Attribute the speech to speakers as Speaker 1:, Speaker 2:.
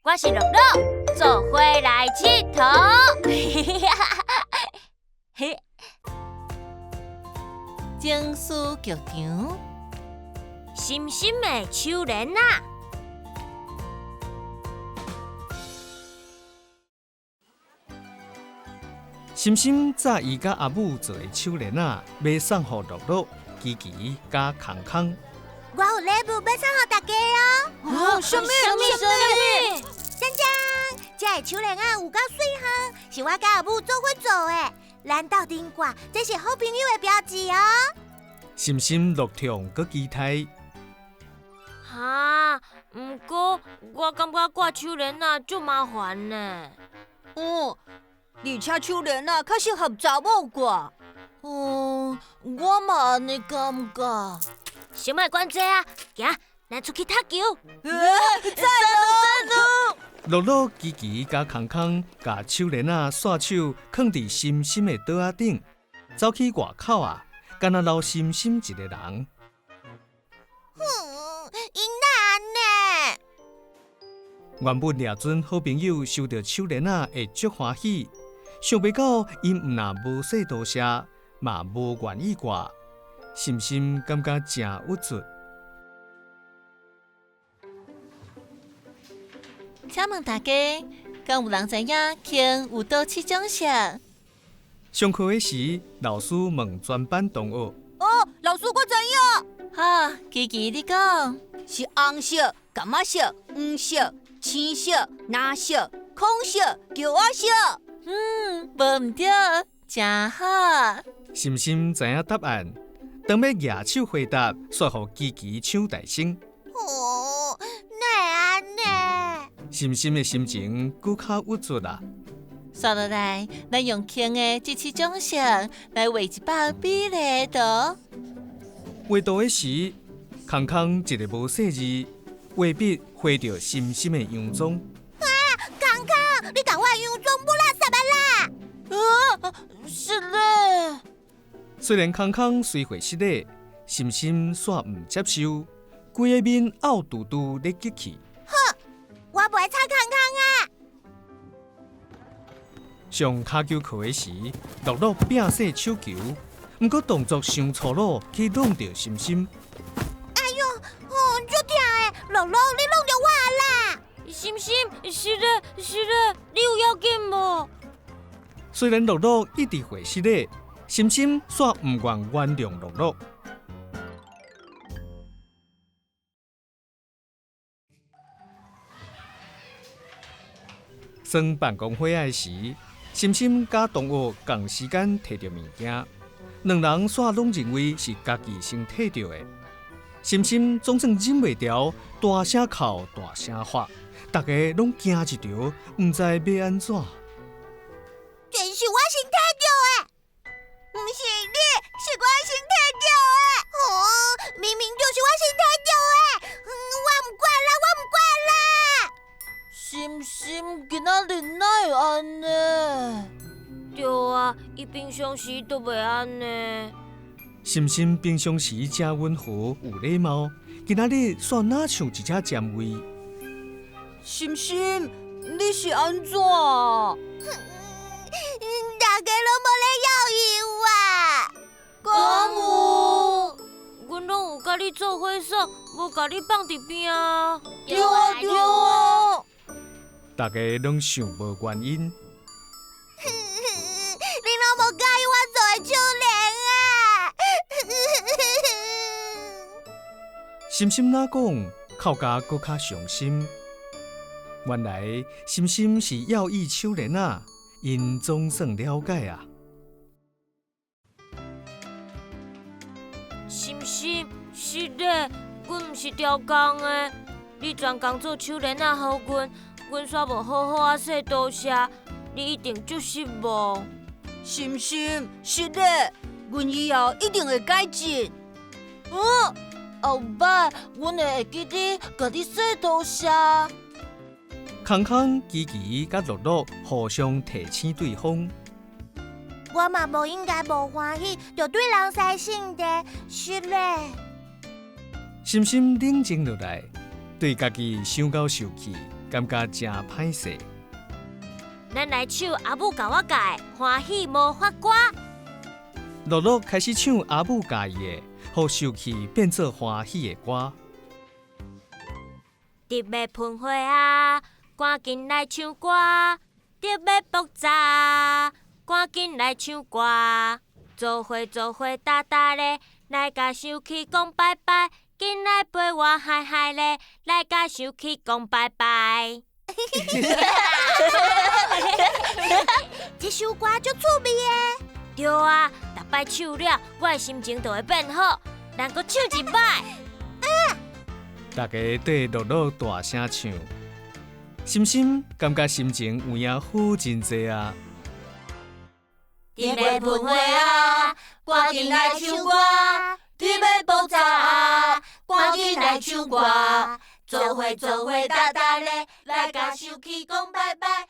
Speaker 1: 我是樂樂，做伙來𨑨迌。嘿，
Speaker 2: 情思劇場，
Speaker 1: 深深的手鏈仔。
Speaker 3: 深深早伊佮阿母做的手鏈仔，欲送予樂樂、琪琪佮康康。
Speaker 4: 我有禮物欲送予大家哦！
Speaker 2: 哦，啥物？
Speaker 1: 啥物？啥物？
Speaker 4: 鏘鏘，這个手鏈仔有夠媠哈，是我佮阿母做伙做的，咱鬥陣掛，這是好朋友的標誌哦。
Speaker 3: 深深樂痛閣期待。
Speaker 1: 哈，毋過我感覺掛手鏈仔足麻煩呢。
Speaker 5: 嗯，而且手鏈仔較適合查某掛。
Speaker 2: 嗯，我嘛按呢感覺。
Speaker 1: 先莫管這啊，行，咱出去踢球。
Speaker 5: 讚咯讚咯！
Speaker 3: 樂樂、琪琪佮康康，共手鏈仔煞手囥佇深深的桌仔頂，走去外口啊，干焦留深深一個人。
Speaker 4: 哼，𪜶哪按呢？
Speaker 3: 原本掠準好朋友收著手鏈仔會足歡喜，想袂到𪜶毋但無說多謝，嘛無願意掛，深深感覺誠鬱卒。
Speaker 2: 請問大家，敢有人知影鯨有佗七種色？
Speaker 3: 上課的時，老師問全班同學。
Speaker 5: 哦，老師，我知影。
Speaker 2: 好，琪琪你講。
Speaker 5: 是紅色、柑仔色、黃色、青色、藍色、孔色、橋仔色。
Speaker 2: 嗯，無毋對，誠好。
Speaker 3: 深深知影答案，當欲舉手回答，煞予琪琪搶大先。
Speaker 4: 哦，哪會按呢？
Speaker 3: 深深的心情閣較鬱卒啦。
Speaker 2: 煞落來，咱用鯨的這七種色來畫一幅美麗的圖。
Speaker 3: 畫圖的時，康康一个無細膩，畫筆畫著深深的洋裝。
Speaker 4: 啊，康康，你共我的洋裝抹垃圾啊啦！
Speaker 2: 啊，失禮。
Speaker 3: 雖然康康隨會失禮，深深煞毋接受，規个面漚嘟嘟咧激氣。
Speaker 4: 哼，我袂睬康康啊！
Speaker 3: 上跤球課的時，樂樂拚勢手球，毋過動作傷粗魯，去挵著深深。
Speaker 4: 哎喲，哦，足疼的！樂樂，你挵著我啦！
Speaker 1: 深深，失禮，失禮，你有要緊無？
Speaker 3: 雖然樂樂一直會失禮，深深煞毋願原諒樂樂。耍辦公會仔的時，深深佮同學仝時間提著物件，兩人煞攏認為是家己先提著的。深深總算忍袂牢，大聲哭，大聲喊，逐家攏驚一趒，毋知欲按怎。
Speaker 4: 這是我先提著的，毋是你，是我先提著的。哦，明明就是我先提著的，我毋管啦，我毋管啦。
Speaker 2: 深深今仔日哪會按呢？
Speaker 1: 對啊，伊平常時都袂按呢。
Speaker 3: 深深平常時誠溫和有禮貌，今仔日煞若像一隻尖蝮。
Speaker 5: 深深，你是按怎啊？
Speaker 4: 大家攏無咧要伊我。
Speaker 2: 敢有？
Speaker 1: 阮攏有佮你做伙耍，無共你放佇邊啊。
Speaker 2: 對啊對啊。
Speaker 3: 大家攏想無原因。
Speaker 4: 你攏無佮意我做的手鏈啊！
Speaker 3: 深深若講，哭甲閣較傷心。原來深深是要伊手鏈仔，𪜶總算了解啊。
Speaker 1: 深深，失禮，阮毋是刁工的，你專工做手鏈仔予阮，阮煞無好好仔說多謝，你一定足失望。
Speaker 5: 深深，失禮，阮以後一定會改進。
Speaker 2: 嗯，後擺阮會會記得共你說多謝。
Speaker 3: 康康、琪琪佮樂樂互相提醒對方。
Speaker 4: 我嘛無應該無歡喜，就對人師性地失禮。
Speaker 3: 深深冷靜落來，對家己傷夠受氣。感覺誠歹勢。
Speaker 1: 咱來唱阿母教我教的歡喜魔法歌。
Speaker 3: 樂樂開始唱阿母教伊的，予受氣變做歡喜的歌。
Speaker 1: 得欲噴火啊，趕緊來唱歌！得欲爆炸，趕緊來唱歌！做伙做伙噠噠咧，來共受氣講拜拜，緊來陪我嗨嗨咧，來共受氣講拜拜。這首歌足趣味的。對啊，逐擺唱了，我的心情就會變好。咱閣唱一擺。
Speaker 3: 大家綴樂樂大聲唱，心心感覺心情有影好真濟啊！
Speaker 5: 得欲噴火啊，趕緊來唱歌！得欲爆炸啊，趕緊來唱歌！做伙做伙噠噠咧，來共受氣講拜拜，